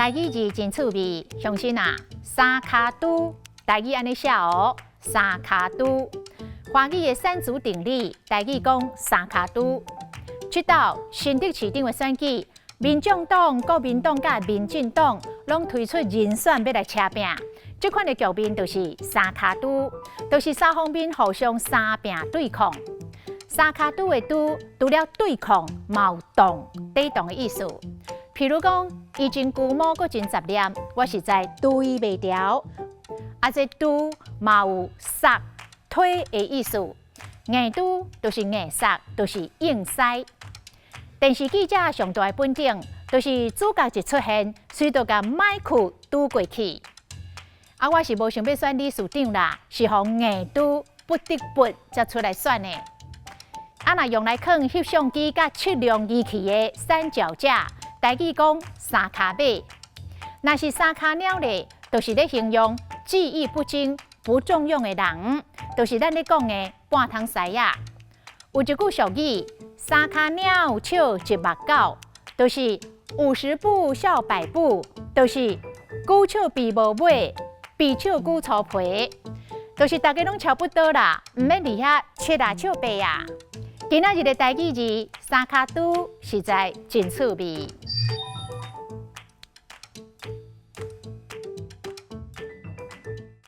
台語字真趣味，相信啊，三跤拄，台語按呢寫哦，三跤拄。華語的三足鼎立，台語講三跤拄。這鬥新竹市長的選舉，民眾黨、國民黨佮民進黨攏推出人選欲來車拚，這款的局面就是三跤拄，就是三方面互相相拚對抗。三跤拄的拄，除了對抗、嘛有擋、抵擋的意思。譬如講，伊真龜毛，閣真雜念，我實在拄伊袂牢。啊，這拄嘛有捒推的意思。硬拄就是硬捒，就是硬塞。電視記者上大的本領，就是主角一出現，隨就共麥克拄過去。啊，我是無想欲選理事長啦，是予硬拄不得不才出來選的。啊，若用來囥翕相機佮測量儀器的三腳架，台語講三跤馬。若是三跤鳥咧，就是咧形容技藝不精、不中用的人，就是咱咧講的半桶西仔。有一句俗語：三跤鳥笑一目狗，就是50步笑百步，就是久笑鱉無尾，鱉笑久粗皮，就是大家攏差不多啦，毋免佇遐七啊笑八啊。今仔日的台語字三跤拄實在真趣味。